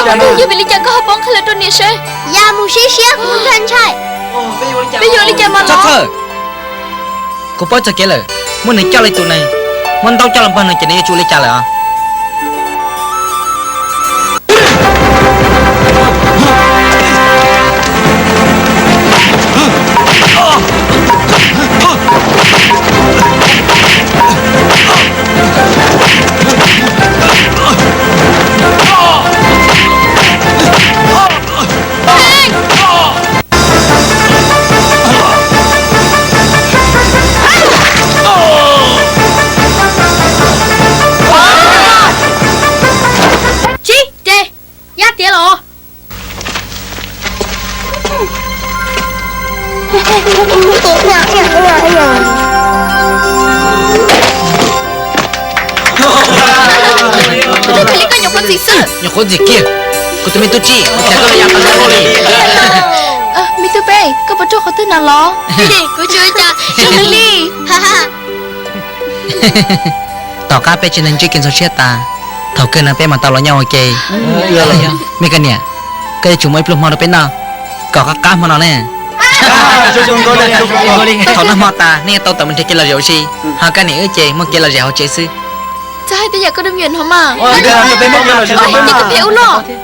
Yog vim li cas koj ho paub qhia lawv rau niam seb? Ya mus siab siab kuv ntshai ntshai. Peb yuav ua li cas mas los? Txawj, kuv paub txoj kev lawm. Muab nws coj los tus neeg, muab ntaub coj los npog nws ces nws yuav tsum ua li cas lawm os. Tsib, ces, yaj tiav los. Koj twb hais li koj nyuam qhuav ntxim xwb. Nyuam qhuav ntxim kiag. Kuv tus me tub Tsib, ua cas koj yuav yam tau zoo li? Me tub Peb, koj puas raug qhov twg na los? Kuv tsis ua cas, zoo li. Tom qab peb tsis ntsib kev ntxhov siab tas, thaum kawg no peb mam tau los nyob ua ke. Me koj niam, koj yuav tsum muab ib pluag hmo rau peb noj kom qab qab hmo no ne. Thaum noj hmo tas nej yuav tau tawm mus nrhiav kev lom zem ua si, ho koj niam wb ces muaj kev lom zem hauv tsev xwb. Txawm hais tias yam koj dab nyuam no mas,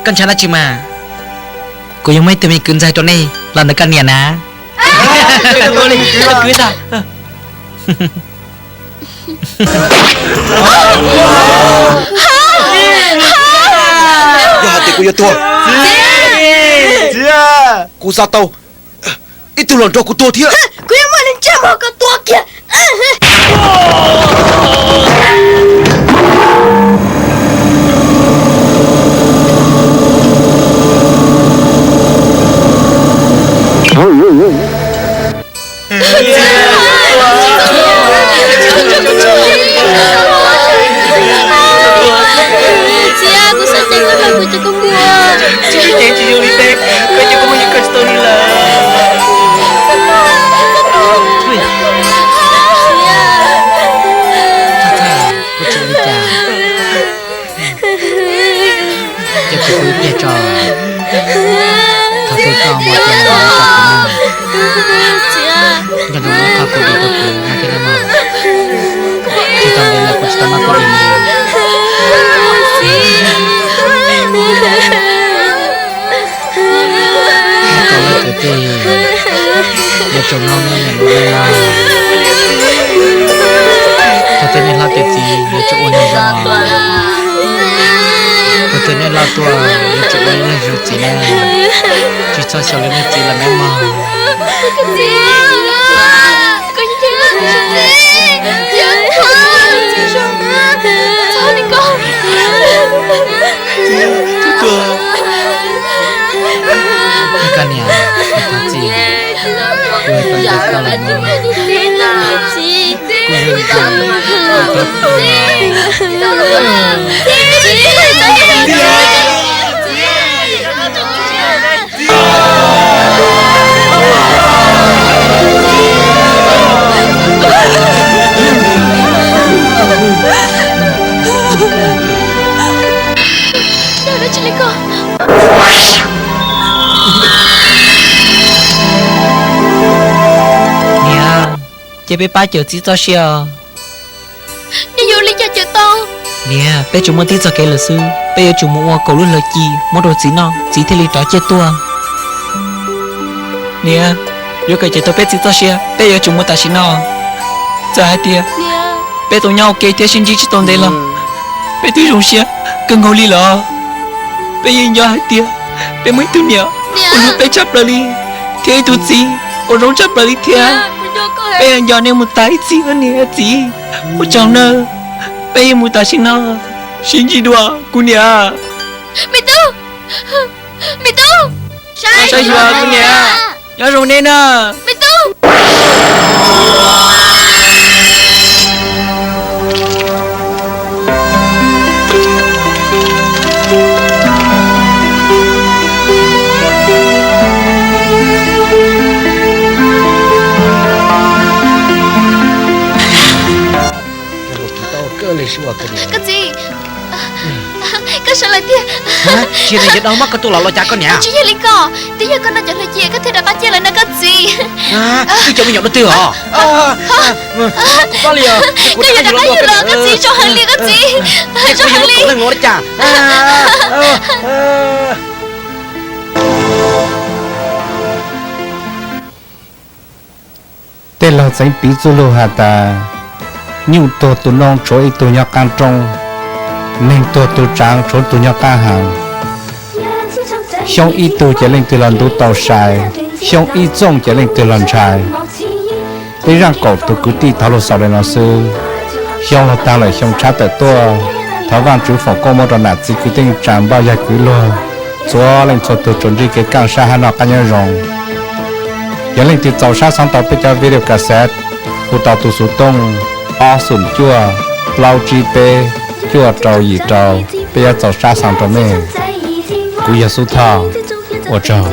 koj ntshai dab tsi mas, kuv yuav muaj ib tug me kwv ntxawg rau nej los ntawm koj niam na. Yog hais tias kuv yuav tuag, kuv xav tau ib tug los nrog kuv tuag thiab. Kuv yuav muab nws ntsej muag kom tuag kiag. Txiv, kuv xav tias koj hlub kuv ces koj mus. Tsis tseeb, tsis zoo li peb, koj cia kuv mus, koj tsis tau li lawm. Kuv tsis ua li cas. Yog kuv ib pliag tso, thaum twg koj mus ces los tso kuv na. Nco ntsoov muab qhov kuv dim rau kuv no thiab nawb mog. Tsis tau ntev lawm kuv tsis tau noj koj dim li. Koj leej kwv tij, yuav tsum mloog nej niam lub neej mog. Thaum twg nej hlob tiav txiv yuav tsum ua neeg zoo. Thaum twg nej loj tuaj yuav tsum ua ib leeg zoo txiv na. Tsis txhob xyaum li nej txiv lawm nawb mog. Koj niam, thov txim, kuv tau ntes koj lawm no. Kuv yog ib tug, kuv tau tuag. Niam, cia peb pab cawm txiv txoj sia os. Neb yuav ua li cas cawm tau? Niam, peb tsuas muaj tib txoj kev lawm xwb, peb yuav tsum mus ua kaum lub hlawv ci muab rau txiv noj, txiv thiaj li rov ciaj tuaj. Niam, yuav kom cawm tau peb txiv txoj sia, peb yuav tsum mus tam sim no. Txawm hais tias peb tau nyob ua ke thiab sib ntsib tsis tau ntev los, peb twb zoo siab kawg nkaus li lawm. Peb yeej nco hais tias peb muaj ib tug niam uas hlub peb tshaj plaws li, thiab ib tug txiv uas zoo tshaj plaws li thiab. Peb yuav nco nej mus tas ib txhis niam txiv. Ua tsaug nawb, peb yuav mus tam sim no, sib ntsib dua kuv niam. Me tub, me tub, saib xyuas kuv niam, nyob zoo nej na. Me tub. Koj txiv, Koj sawv lawm tiag. Tsis yog nws yuav do muab koj tua los los cas koj niam? Tsis yog li ko, twb yog koj noj cov hluav ci koj thiaj rov qab ciaj lawm no koj txiv. Wb cov me nyuam dua twg os? Koj yuav rov qab yug los koj txiv, zoo heev li koj txiv. Zoo heev li. Tej laug txeev piv txuj lug has tas, nyuj tuag tus noog tshuav ib tug nyob qaab roob, neeg tuag tus tsaav tshuav tug nyob qaab haav. Xyoob ib tug ces leej twg los ntuv tau sai, xyoob ib txooj ces leej twg los ntshai. Peb zaaj kaum tug kwv tij thov lug xaus le nuav xwb. Xyoo laug taag lawm xyoo tshab tawm tuaj, thov Vaajtswv foom koob muab rua nam txiv kwv tij neej tsaa npaj yawg kwv luag, txhua leej txhua tug tsuas ntsib kev kaaj sab hab noj qaab nyob zoo. Yog leej twg txaus sab xaav tau peb cov video cassette, hu tau tus xuv tooj ob xoom cuaj plaub tsib peb cuaj rau yim rau, peb yuav txaus sab xaav rua mej. Kuv yog Xub Thoj, ua tsaug.